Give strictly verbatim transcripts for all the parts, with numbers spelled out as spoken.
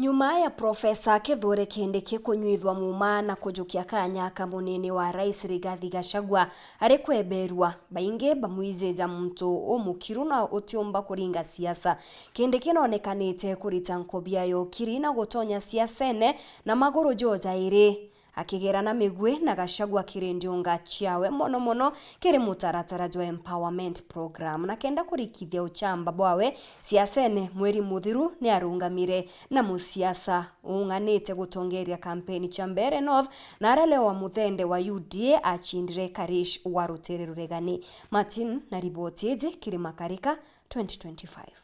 Nyuma ya Profesa Kithure Kindiki kunyuithwa muma na kujukia kanya ka munini wa Rais Rigathi Gachagua ari kweberua, baingi bamwijija muntu umukiru na utiumba kuringa siasa. Kindiki nonekanite kurita nkobia ya ukiri na gutonya siasene na maguru jo jairi. Akigera na migwi na Gachagua kiri ndiunga ciawe, mono mono kiri mutaratara jwa empowerment program. Na kenda kurikithia uchamba bwawe siasene, mweri muthiru ni arungamire na musiasa uung'anite gutongeria kampeni cia Mbeere North, na aria Leo wa Muthende wa U D A acindire Karish wa rutere ruregani. Martin na riboti iji kiri Makarika twenty twenty-five.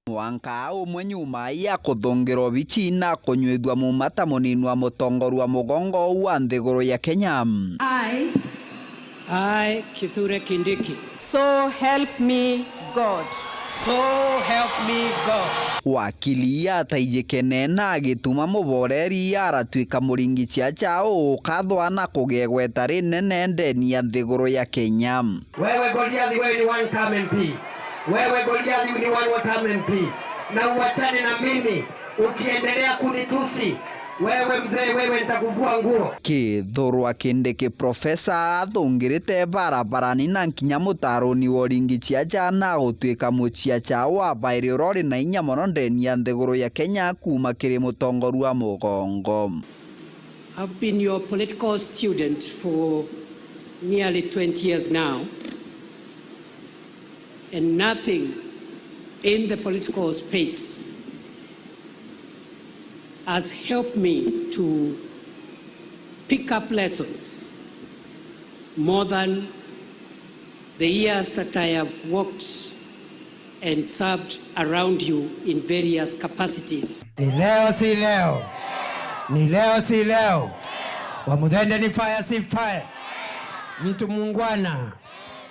Mwanka umwe nyuma ya kuthungirwa obici na kunyuithua muma ta munini wa mutongoria wa mugongo wa nthiguru ya Kenya. I, I, Kithure Kindiki. So help me God. So help me God. Wakili ataijikene na agituma muboreri aratuika muringi ciaca ukathwa na kugia igweta rinene ndeni ya nthiguru ya Kenya. Wewe Goliathi, wewe ni one term M P. Wewe Goliathi ni one term M P. Na uachane na mimi, ukiendelea kunitusi, wewe mzee, wewe nitakuvua nguo. Kithurwa Kindiki Profesa athungirite barabarani na nkinya mutaruni wa uringi ciaca na gutuika muciaca wa bairi uria uri na inya mono ndeni ya nthiguru ya Kenya kuuma kiri mutongoria wa mugongo. I've been your political student for nearly twenty years now, and nothing in the political space has helped me to pick up lessons more than the years that I have worked and served around you in various capacities. Ni leo si leo. Ni leo si leo. Wa Muthende ni fire si fire. Mtu muungwana.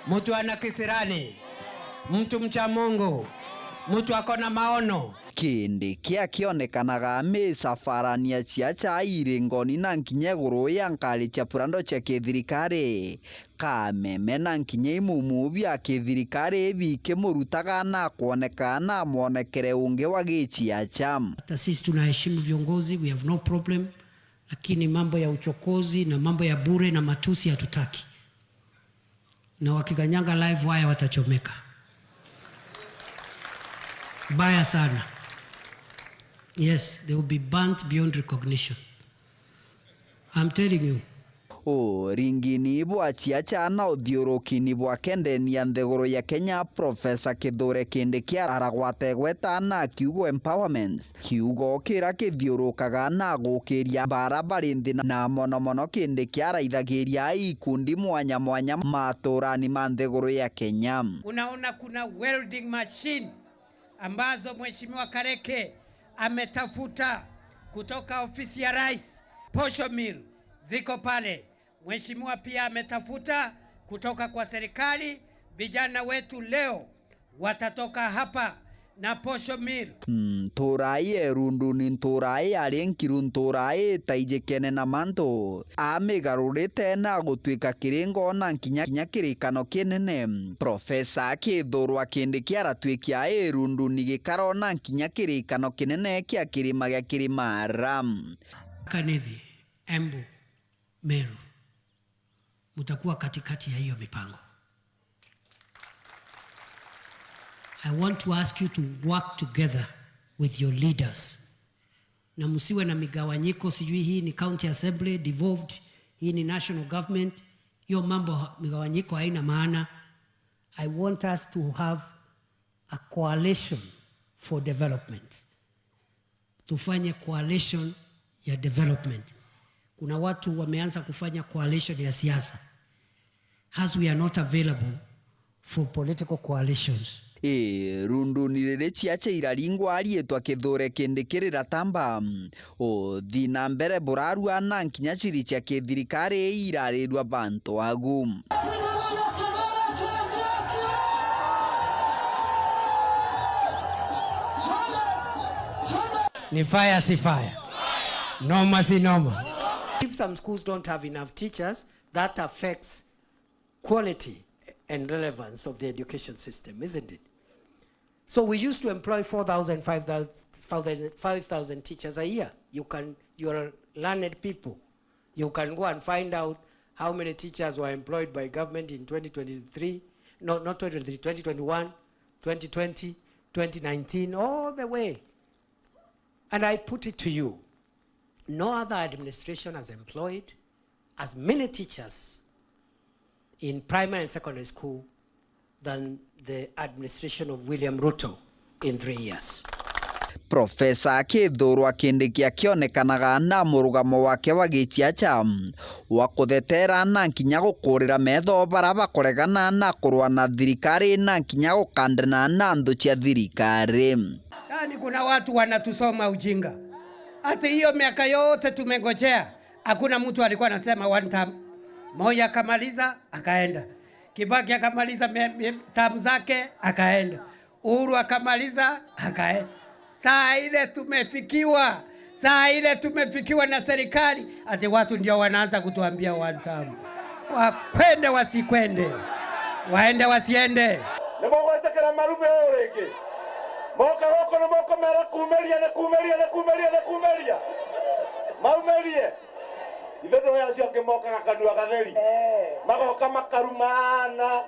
Mtu ana kisirani. Mtu mcha Mungu. Mtu ako na maono. Kindiki akionekanaga misafarani ya ciaca iri ngoni na nkinya iguru ya nkari cia burando cia kithirikari. Kameme na nkinya imumu bia kithirikari bikimurutaga na kwoneka na mwonekere ungi wa giciaca. Hata sisi tunaheshimu viongozi, we have no problem, lakini mambo ya uchokozi na mambo ya bure na matusi hatutaki. Na wakikanyanga live wire watachomeka. Baya sana. Yes, they will be burnt beyond recognition. I'm telling you. Uringini bwa ciaca na uthiurukini bwa kendeni ya nthiguru ya Kenya, Profesa Kithure Kindiki aragwata igweta na kiugo empowerment. Kiugo kira kithiurukaga na gukiria bara bari nthi na mono mono Kindiki araithagiria ikundi mwanya mwanya maturani ma nthiguru ya Kenya. Unaona kuna welding machine ambazo Mheshimiwa Kareke ametafuta kutoka ofisi ya rais, posho mill ziko pale. Mheshimiwa pia ametafuta kutoka kwa serikali, vijana wetu leo watatoka hapa na posho mill. Ntuura ii erunduni, ntuura ii ari nkiru, ntuura ii itaijikene na mantu. Amigarurite na gutwika kiringo na nkinya, kinya kirikano kinene. Profesa Kithurwa Kindiki aratwikia irunduni gikaro na nkinya kirikano kinene kia kirima gia Kirimara. Kanithi, Embu, Meru, mtakuwa katikati ya hiyo mipango. I want to ask you to work together with your leaders. Na msiwe na migawanyiko, sijui hii ni county assembly devolved, hii ni national government. Hiyo mambo ha-, migawanyiko haina maana. I want us to have a coalition for development. Tufanye coalition ya development. Kuna watu wameanza kufanya coalition ya siasa. As we are not available for political coalitions. Ii, runduni riri ciaca iraringwa ariitwa Kithure Kindiki riratamba. Uthi na mbere burarua na nkinya ciri cia kithirikari irarirua bantu agu. Ni fire si fire. Noma si noma. If some schools don't have enough teachers, that affects quality and relevance of the education system, isn't it? So we used to employ four thousand, five thousand, five thousand, five thousand teachers a year. You can, you are learned people. You can go and find out how many teachers were employed by government in twenty twenty-three, no, not twenty twenty-three, twenty twenty-one, twenty twenty, twenty nineteen, all the way. And I put it to you, no other administration has employed as many teachers in primary and secondary school than the administration of William Ruto in three years. Profesa Kithure Kindiki akionekanaga na murugamo wake wa giciaca wa kuthetera na nkinya gukurira metho bara bakoregana na kurwa na thirikari na nkinya gukandana na nthu cia thirikari. Yaani, kuna watu wanatusoma ujinga. Hata hiyo miaka yote tumengojea, hakuna mtu alikuwa anasema one term. Moi akamaliza, akaenda. Kibaki akamaliza me- me- term zake, akaenda. Uhuru akamaliza, akaenda. Saa ile tumefikiwa, saa ile tumefikiwa na serikali, ati watu ndio wanaanza kutuambia one term. Wakwende wasikwende, waende wasiende. Ni mugwitikira marume uu ringi? Moka guku ni mukumera kuumiria, ni kuumiria, ni kuumiria. Maumirie. Ithe ndui acio angi mokaga kanua gatheri. Magoka makaruma aana,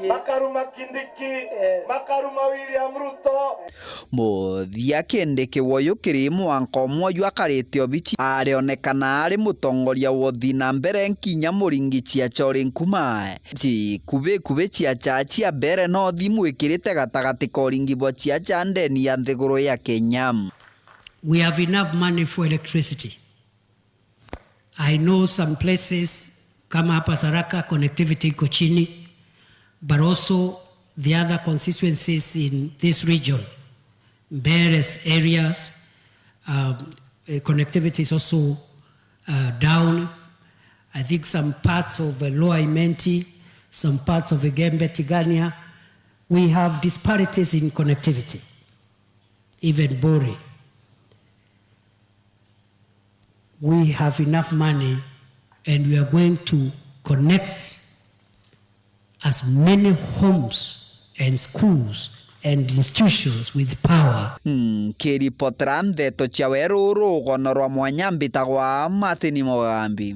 makaruma Kindiki, makaruma William Ruto. Muthia Kindiki woyu kiri mwanka umwe jwa karite obici arionekana ari mutongoria wa uthii na mbere nkinya muringi ciaca uri nkuma. Ti kubi kubi ciaca cia mbere no thimu ikirite gatagati ka uringi bwa ciaca ndeni ya nthiguru ya Kenya. We have enough money for electricity. I know some places kama hapa Tharaka, connectivity iko chini, but also the other constituencies in this region, Mbere's areas, um, eh, connectivity is also uh, down. I think some parts of uh, Lower Imenti, some parts of Igembe, Tigania, we have disparities in connectivity, even Buri. We have enough money and we are going to connect as many homes and schools and institutions with power. Nkiripotera ndeto cia weru rugono rwa mwanya mbitagwa Martin Mugambi.